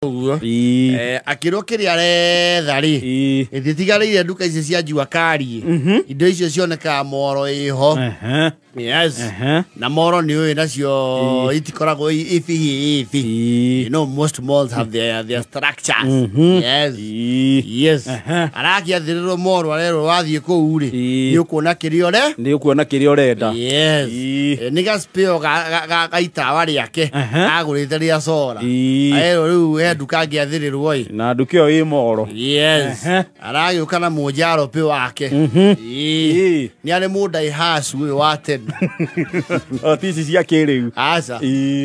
Ũguo. Akĩrwo kĩrĩa aretha rĩ, ĩtitigarĩire nduka ici cia jua kari, indo icio cionekaga moro ĩho. Yes. Na moro nĩ ũĩ nacio itikoragwo ibi ibi. You know, most malls have their structures. Yes. Yes. Arakiathĩrĩrwo moro, arerwo wathiĩ kũu rĩ, nĩ ũkuona kĩrĩa ũre nĩ ũkuona kĩrĩa ũrenda. Yes. Nĩ gaspeo ga itawa rĩake agũrĩte rĩa sora. Arerwo rĩu he nduka angĩathĩrĩrwo ĩ. Na nduka ĩyo ĩ moro. Yes. Aragĩũka na mũnjaro pĩ wake. Nĩ arĩ mũndaihacu ũyũ wa tene. O ti ici cia kĩrĩu. Aca.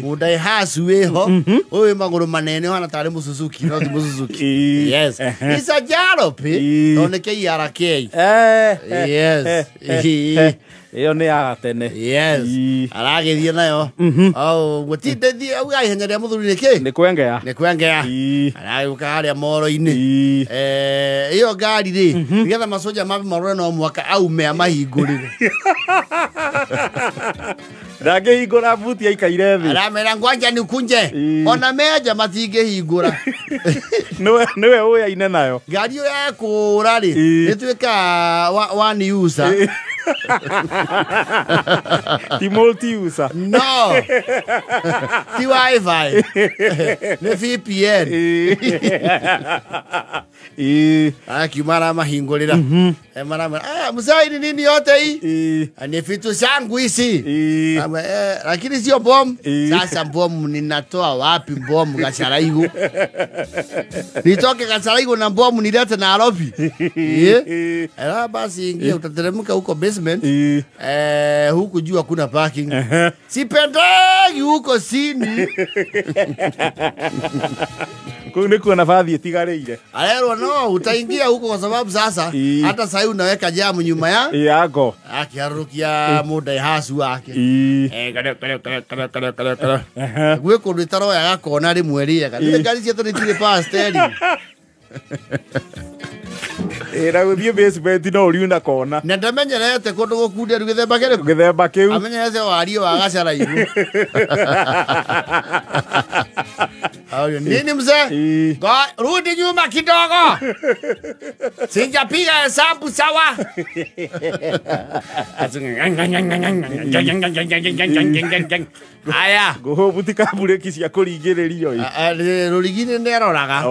Mũndaihacu wĩho ũyũ wĩ magũrũ manene ũhana tarĩ mũsuzuki, no ti mũsuzuki. Yes. It's a jalopy. No nĩ KRK. Yes. Ĩyo nĩ ya gatene. Yes. Aragĩthiĩ nayo. Oh, gũtindĩthiĩ auga ihenya rĩa mũthuri nĩ kĩ? Nĩ kwengea. Nĩ kwengea. Aragĩũka harĩa moro-inĩ. Ĩyo ngari rĩ, nĩgetha macoja mambe marore no mwaka aume amahingũrĩre. Ndangĩhingũra buti aikaire thĩ. Aramera ngwanja nikunje. Ona menja matingĩhingũra. Nĩwe ũyaine nayo. Ngari ĩyo yakũra rĩ, ĩtuĩka one user. Ti multi user. No. Ti wifi. Nĩ VPN. Akiuma aramahingũrĩra. Maramwĩra, "Ah, mzee, ni nini yote hii?" "Ni vitu zangu hizi." "Lakini sio bomu." "Sasa bomu ninatoa wapi? Bomu Gacharaigu. Nitoke Gacharaigu na bomu nilete Nairobi?" Era basi ingia utateremka huko basement. Huku juu hakuna parking. Sipendagi huko sini. Kũu nĩkuo nabathi ĩtigarĩire. Arerwo no utaingia huko kwa sababu sasa hata sasa unaweka jamu nyuma ya yako. Akiharukia mũndaihacu wake. Kare kare kare kare kare kare kare. Gwĩ kũndũ ĩtaroyaga kona rĩmwe rĩega. Nĩ ngari cietũ nĩ itirĩ power steering. Na gũthiĩ basement no ũriuna kona. Na ndamenyerete kũndũ gũkunderu gĩthemba kĩrĩkũ? Gĩthemba kĩu. Amenyerete wariĩ wa Gacharaigu. Nini mzee? Rudi nyuma kidogo. Sijapiga hesabu sawa. Aya. Ngũhũbuti kambureki cia kũringĩrĩrio ĩ. Rũrigi nĩ aroraga.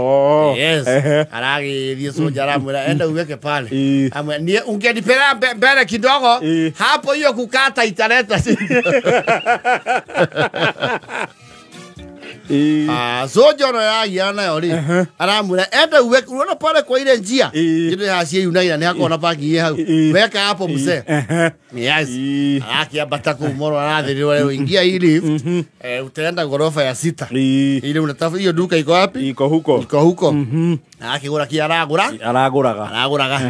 Yes. Aragĩthiĩ soja aramwĩra enda uweke pale. Amwe ungenipelea mbele kidogo hapo, hiyo kukata italeta. Soja no yagia nayo rĩ, aramwĩra enda uweke, unaona pale kwa ile njia ndio yaciĩ nĩ hakona parking hau, weka hapo mzee. Yes. Akiambata kũu moro arathĩrĩrwo leo, ingia hii lift, utaenda ghorofa ya 6. Ile unatafuta hiyo duka iko wapi? Iko huko. Iko huko. Akigura kia aragura. Araguraga. Araguraga.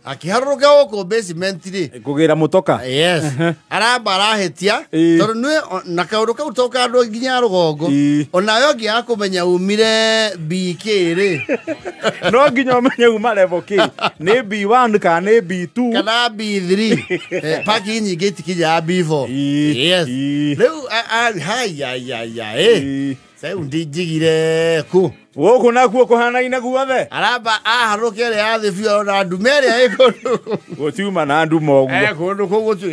Akiharũrũka gũkũ basement rĩ. Kũgĩra mũtoka. Yes. Aramba arahĩtia tondũ nĩ na kaũndũ kau to kandũ nginya rũgongo. Onawe ũngĩaga kũmenya umire BK rĩ. No nginya ũmenye uma level K. Nĩ B1 kana nĩ B2 kana B3. Parking nyingĩ itikinyaga B4. Yes. Rĩu haya ya ya. Sasa ndinjigire ku. Gũkũ nakuo kũhanaine guothe. Aramba aharũke ĩrĩa ya thĩ biũ ona ndume ĩrĩa ĩ kũndũ. Gũtiuma na nduma ũguo. Kũndũ kũu gũtu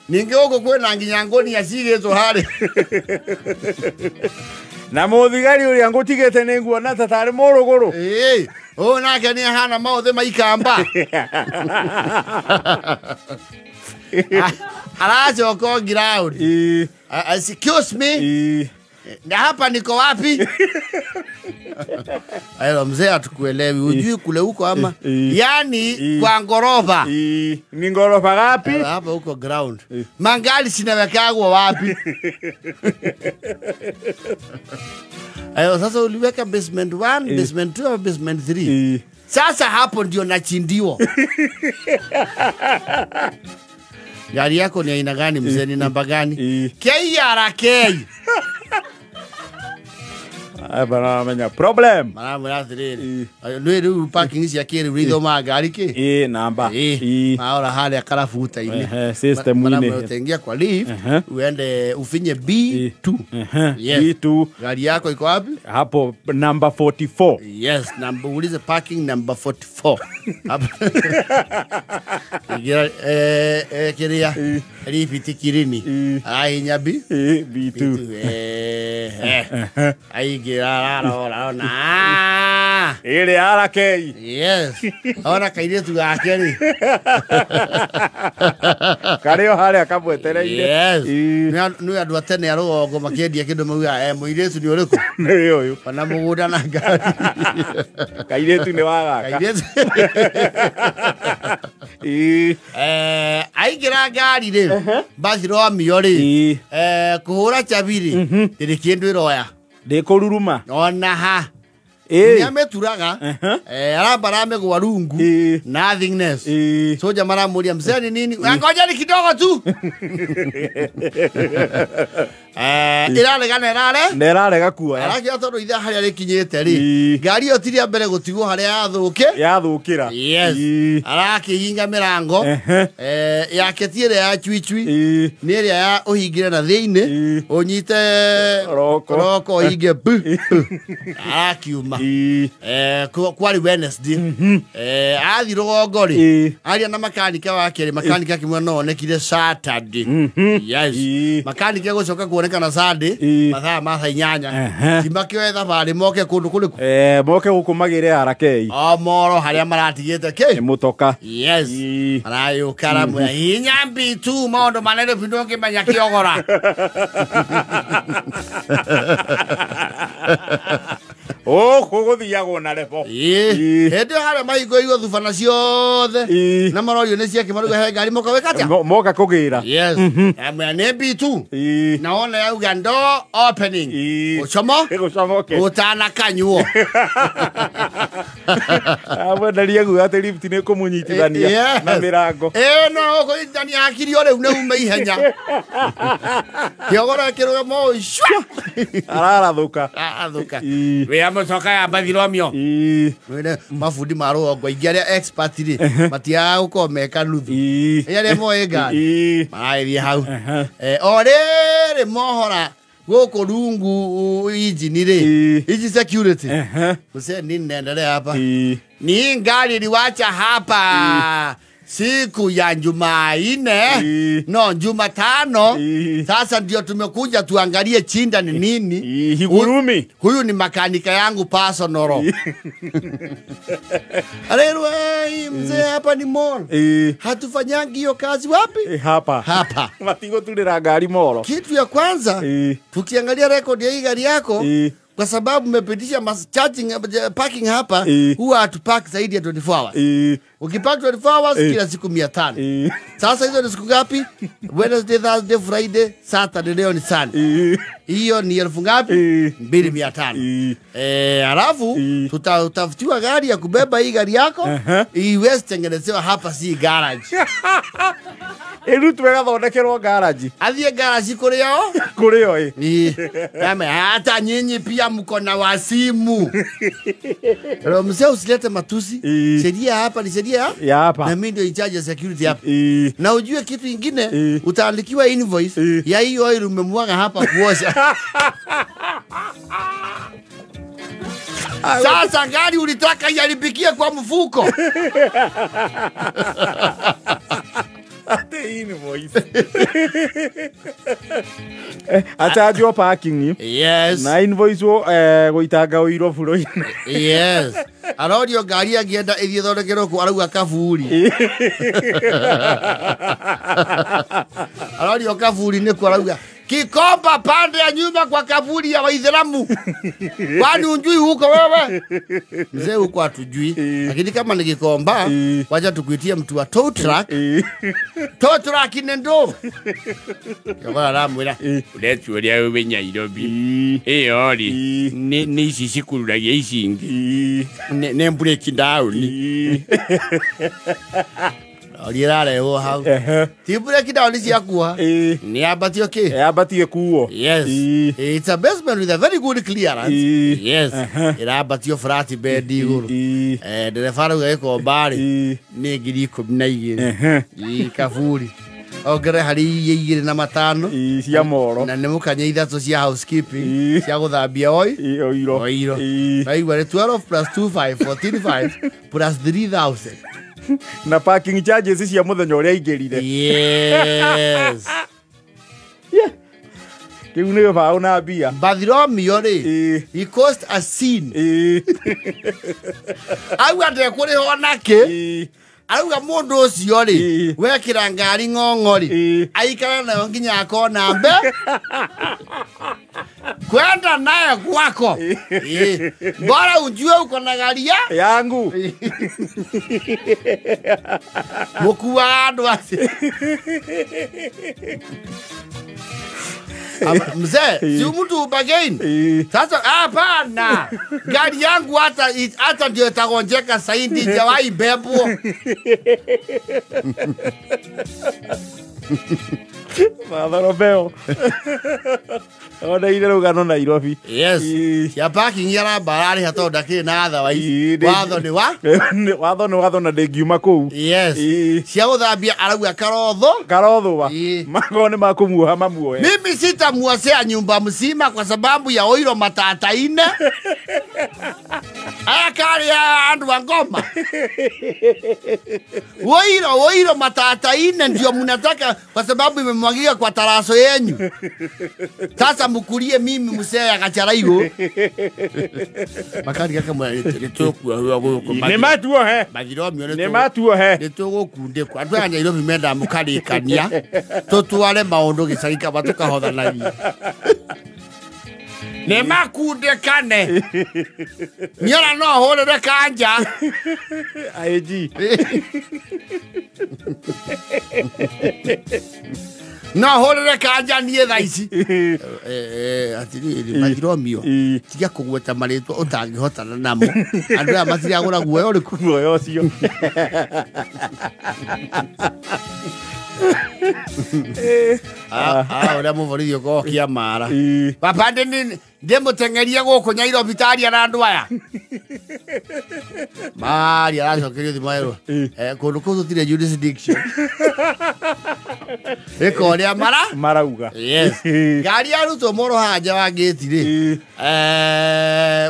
ningĩ gũkũ kwĩna nginya ngũnia cigĩtwo harĩa. Na mũthigari ũrĩa ngũtigĩte nĩ nguona ta tarĩ mũrũgũrũ. Ũyũ nake nĩ ahana maũthĩ maikamba. Aracoka ground. Excuse me. Na hapa niko wapi? Ayo mzee hatukuelewi. Hujui kule huko ama? Yaani kwa ngorofa. Ni ngorofa gapi? Hapa huko ground. Mangali sinawekagwa wapi? Ayo sasa uliweka basement 1, basement 2, basement 3. Sasa hapo ndio nachindiwa. Gari yako ni aina gani mzee, ni namba gani? KRK. Baramenya problem. Maramwĩra atĩrĩrĩ, nĩ rĩu parking cia kĩrĩu rĩithomaga ngari kĩ? Ĩ namba. Ĩ maora harĩa karabuta-inĩ. System-inĩ. Utaingia kwa lift uende ufinye B2. Yes. B2. Gari yako iko wapi? Hapo number 44. Yes, number ulize parking number 44. Igira kiria rifiti kirini. Ahinya B B2. Aigira arora ona. Ile arakei. Yes. Ona kairitu gake ri. Kario haria kamwetereire. Yes. Nĩ andũ a tene a rũgongo makĩendia kĩndũ maugaga mũirĩtu nĩ ũrĩkũ? Nĩ ũyũ. Ona mũgũnda na ngari. Kairĩtu nĩ wa gaka. Kairĩtu. Aingĩra ngari rĩ, mbathi Romeo rĩ, kũhũra chabi rĩ, ndĩrĩ kĩndũ ĩroya. Ndĩkũruruma. Ona ha. Nĩameturaga, aramba aramegwa rungu, nothingness. Soja maramũria mzee ni nini? Ngoja ni kidogo tu. Ĩrarega na ĩrare? Na ĩrarega kuoya. Arakĩoya tondũ ithaa harĩa rĩkinyĩte rĩ, ngari ĩyo ti rĩa mbere gũtigwo harĩa yathũke. Yathũkĩra. Yes. Arakĩhinga mĩrango. Yake ti ĩrĩa ya chwichui. Nĩ ĩrĩa ya ũhingĩre na thĩinĩ, ũnyite Roko. Roko ũhinge bu. Arakiuma. Kwarĩ Wednesday. Athiĩ rũgongo rĩ, aria na makanika wake rĩ, makanika akĩmwĩra no onekire Saturday. Yes. Makanika gũcoka kuonekana Sunday mathaa ma thaa 8. Ti makĩoe thabarĩ moke kũndũ kũrĩkũ? Moke gũkũ magĩre arakei. O moro harĩa maratigĩte kĩ? Mũtoka. Yes. Marayũka aramwĩra hinya mbitu maũndũ manene biũ ndũngĩmenya kĩogora. Gũkũ gũthiagwo na rebo. Hĩndĩ ĩyo harĩa mahingũrĩirwo thubana ciothe na marorio nĩ ciake marauga he ngari moka wĩka atĩa? Moka kũgĩra. Yes. Amwĩra nĩ mbitu. Na wona yauga door opening. Ũcomo? Gũcomoke. Ũtanakanyuo. Amwenderia guo atĩ lift nĩ kũmũnyitithania na mĩrango. No ũkũnyitithania hakiri o rĩu nĩ ume ihenya. Kĩogoro kĩrũgamo shwa. Ararathũka. Arathũka. Wĩra mũcoka ya mbathi Romeo. Mwene mabundi ma rũgongo aingĩ arĩa expert rĩ matiagaga gũkorwo meka nuthu. Arĩa moĩ ngari maragĩthiĩ hau. O rĩrĩ mohora gũkũ rungu injini rĩ, inji security. Mzee nini naendelea hapa? Ni ngari liwacha hapa siku ya Jumanne, no Jumatano. Sasa ndio tumekuja tuangalie chinda ni nini. Higurumi. Huyu ni makanika yangu personal. Arerwa mzee hapa ni mall. Hatufanyangi hiyo kazi wapi? Hapa. Hapa. Matigũturĩra ngari moro. Kitu ya kwanza, tukiangalia record ya hii gari yako, kwa sababu mmepitisha charging parking hapa, huwa hatupark zaidi ya 24 hours. Ukipark 24 hours kila siku 500. Sasa hizo ni siku ngapi? Wednesday, Thursday, Friday, Saturday, leo ni Sunday. Hiyo ni elfu ngapi? 2500. Alafu tutatafutiwa gari ya kubeba hii gari yako, iweze tengenezewa hapa si garage. Ĩrutwo ĩgathondekerwo garage. Athiĩ garage kũrĩ o? Kũrĩ o ĩ. Hata nyinyi pia mko na wasimu. Roho mzee usilete matusi. Sheria hapa ni sheria ya hapa. Na mimi ndio in charge ya security hapa. Na ujue kitu ingine, utaandikiwa invoice ya hiyo oil umemwaga hapa kuosha. Sasa gari ulitaka iaribikie kwa mfuko. Ate invoice. Atajwo parking. Yes. Na invoice wo gũitanga ũiro buro-inĩ. Yes. Arorio ngari angĩenda ĩthiĩ thondekerwo kũ arauga kaburi. Arorio kaburi nĩ kũ arauga Kikomba pande ya nyumba kwa kaburi ya Waislamu. Kwani unjui huko wewe? Mzee huko hatujui. Lakini kama ni Gikomba, wacha tukuitie mtu wa tow truck. Tow truck ni ndo. Yobara ramwira. Ureturia wewe Nairobi. Ori. Ni ici cikururagia ici ingĩ. Ne break down. Rori ĩrarehwo hau. Ti break down ciakua. Nĩ ambatio kĩ? Yambatie kuo. Yes. It's a basement with a very good clearance. Yes. Ĩrambatio flat bed igũrũ. Ndereba arauga gĩkomba rĩ nĩ 12,000. Ĩ kaburi. Ongerere harĩ iria 2,500 cia moro. Na nĩ mũkanye 3 cia housekeeping cia gũthambia oiro. Oiro. Naigua nĩ 12 plus 2,5 14,5 plus 3,000. Na parking charges cia muthenya uria aingirire. Yes. Yeah. Kiu ni bao na mbia. Bartholomew ri, he caused a scene. Auga ndekũrĩhwo nakĩ? Auga mũndũ ũcio rĩ, wekĩra ngari ng'ong'o rĩ, aikare nayo nginya akona mbe. Kwenda naye kwako. Bora ujue uko na gari yangu. Mũkuaga andũ acio. Mzee, si mtu bargain. Sasa hapana. Gari yangu hata ndio itagonjeka saidi jawahi bebwo. Bartholomew. Ona ile rugano Nairobi. Yes. Ya parking ya barari hata ndakiri na otherwise. Watho ni wa? Watho ni watho na ndingiuma kuu. Yes. Cia guthambia arauga karotho. Karotho wa. Mago ni makumuoha mamuoe. Mimi sitamuosea nyumba mzima kwa sababu ya oiro matata ine. Aya kari ya andu wa ngoma. Oiro matata ine ndio mnataka kwa sababu imemwagika kwa taraso yenyu. Sasa mukurie mimi musea ya kacharaigo. Makari kaka mwa nitokua guku. Ni matuo he. Bartholomew ni matuo he. Nitugukundikwa. Andu aya Nairobi menda mukarikania. Tutware maundu gicagi kaba tukahothanagia. Ni makundikane. Niona no hurire kanja. IG. No hurire kanja niĩ thaa ici. Atirĩrĩ Bartholomew, tiga kũgweta marĩtwa ũtangĩhotana namo. Andũ aya matiragũra guoya ũrĩkũ? Guoya ũcio. Ũrĩa mũborithi ũkoragwo kĩamara. Baba ndĩmũteng'erie gũkũ Nairobi taria na andũ aya. Maria aracokerio thimũ erwo. Kũndũ kũu tũtirĩ jurisdiction. Ĩka ũrĩa marauga. Yes. Ngari yarutwo moro haha nja wa gate rĩ.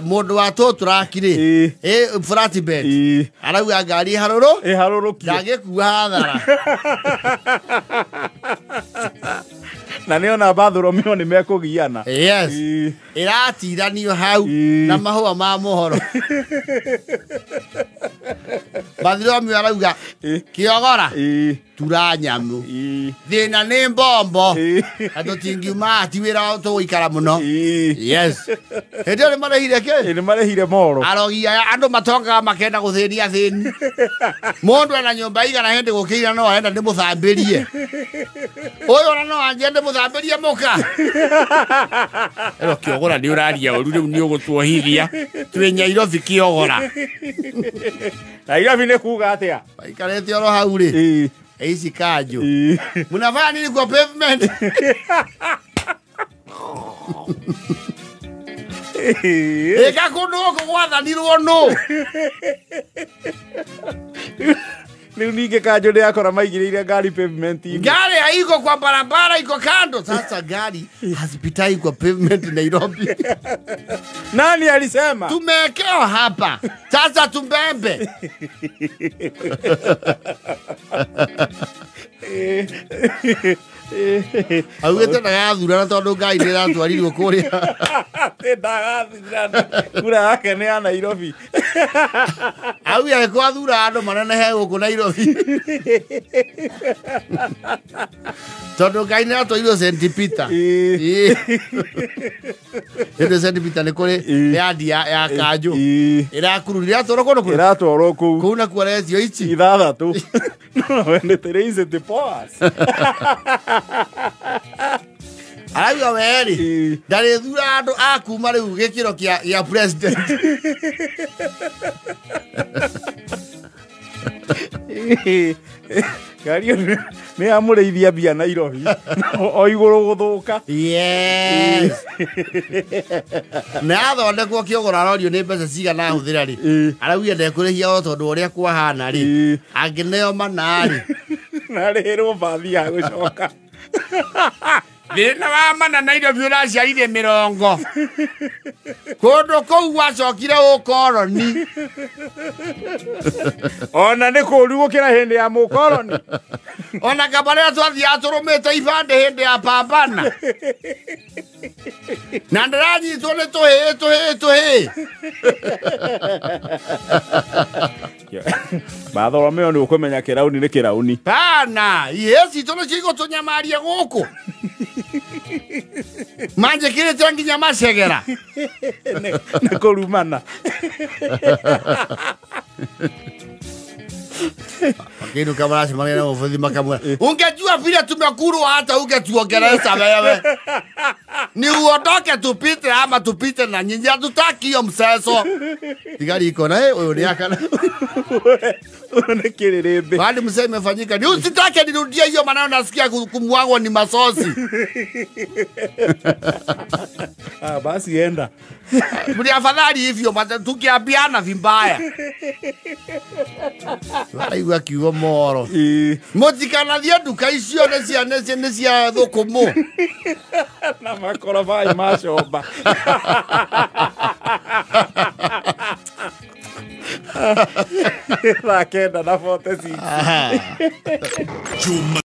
Mũndũ wa tũtũraki rĩ. Flat bed. Arauga ngari ĩharũrũ. Ĩharũrũkio. Ndangĩkua hathara. Na nĩ ona Bartholomew nĩ mekũgiana. Yes. Ĩratiranio hau na mahũa ma mũhoro. Bartholomew arauga kĩogora tura nyamũ. Thĩna nĩ mbombo. Na tũtingiuma ti wĩra tũgũikara mũno. Yes. Hĩndĩ ĩyo nĩ marehire kĩ? Nĩ marehire moro. Arogi aya andũ matongaga makenda gũthĩnia athĩni. Mũndũ ena nyũmba igana hĩndĩ gũkĩira no arenda ndĩmũthambĩrie. Ũyũ ona no anjie ndĩmũthambĩrie mũka. Ĩro kĩogora nĩ ũraria ũru rĩu nĩ ũgũtuohithia. Twĩ Nairobi kĩogora. Nairobi nĩ kuga atĩa? Maikarĩte oro hau rĩ. Ici kanjũ. Mnafanya nini kwa pavement? Ĩka kũndũ gũkũ gwathanirwo nũ? Rĩu ningĩ kanjũ nĩ akora maigĩrĩire ngari pavement-inĩ. Ngari haiko kwa barabara iko kando. Sasa gari hazipitai kwa pavement Nairobi. Nani alisema? Tumewekewa hapa. Sasa tumbembe. Augĩte ndagathurana tondũ ngai nĩ ĩratwarirwo kũrĩa. Ndagathurana. Kura yake nĩ ya Nairobi. Auge angĩkorwo athura andũ manenehe gũkũ Nairobi. Tondũ ngai nĩ ĩratwarirwo St. Peter. Hĩndĩ St. Peter nĩ kũrĩ yandi ya kanjũ. Ĩrakururira ĩratwarwo kũndũ kũrĩkũ? Ĩratwarwo kũu. Kũu nakuo aretio ici? 6. No, when it rains it pours. Arauga we-rĩ, ndarĩthura andũ a kuma rĩu gĩkĩro kĩa president. Ngari ĩyo nĩ yamũrĩithia mbia Nairobi o igũrũ gũthũka. Yes. Na athondekwo kĩogoro arorio nĩ mbeca cigana ahũthĩra rĩ, araugire ndekũrĩhia o tondũ ũrĩa kwahana rĩ, angĩneo mana rĩ, na arĩhĩrwo bathi ya gũcoka. Thĩna wa mana Nairobi ũraciarire mĩrongo. Kũndũ kũu gwacokire ũkoroni. Ona nĩ kũũru gũkĩra hĩndĩ ya mũkoroni. Ona kaba rĩrĩa twathiaga tũrũmĩte ibandĩ hĩndĩ ya pambana. Na ndĩranyitwo nĩ tũhĩĩ tũhĩĩ tũhĩĩ. Bartholomew nĩ ũkũmenya kĩrauni nĩ kĩrauni. Pana, ihĩĩ citũ nĩcio igũtũnyamaria gũkũ. Manjĩkĩrĩte nginya macegera. Nĩ kũrumana. Makĩinũka maracemania na mũbũthi makamwĩra, ungejua vile tumekurwa hata ungetuongelesha wewe. Ni uondoke tupite ama tupite na nyinyi, hatutaki hiyo mseso. Thigari iko na ũyũ nĩ akana. Ũyũ nĩ kĩrĩrĩmbĩ. Hadi mzee imefanyika. Ni usitake nirudie hiyo maneno, nasikia kumwagwa ni masosi. Ah, basi enda. Mli afadhali hivyo tukiambiana vibaya. Araigua kiugo moro. Mũtikanathiĩ nduka icio nĩ cia thũkũmũ. Na makorobai macomba. Thaa 9:46.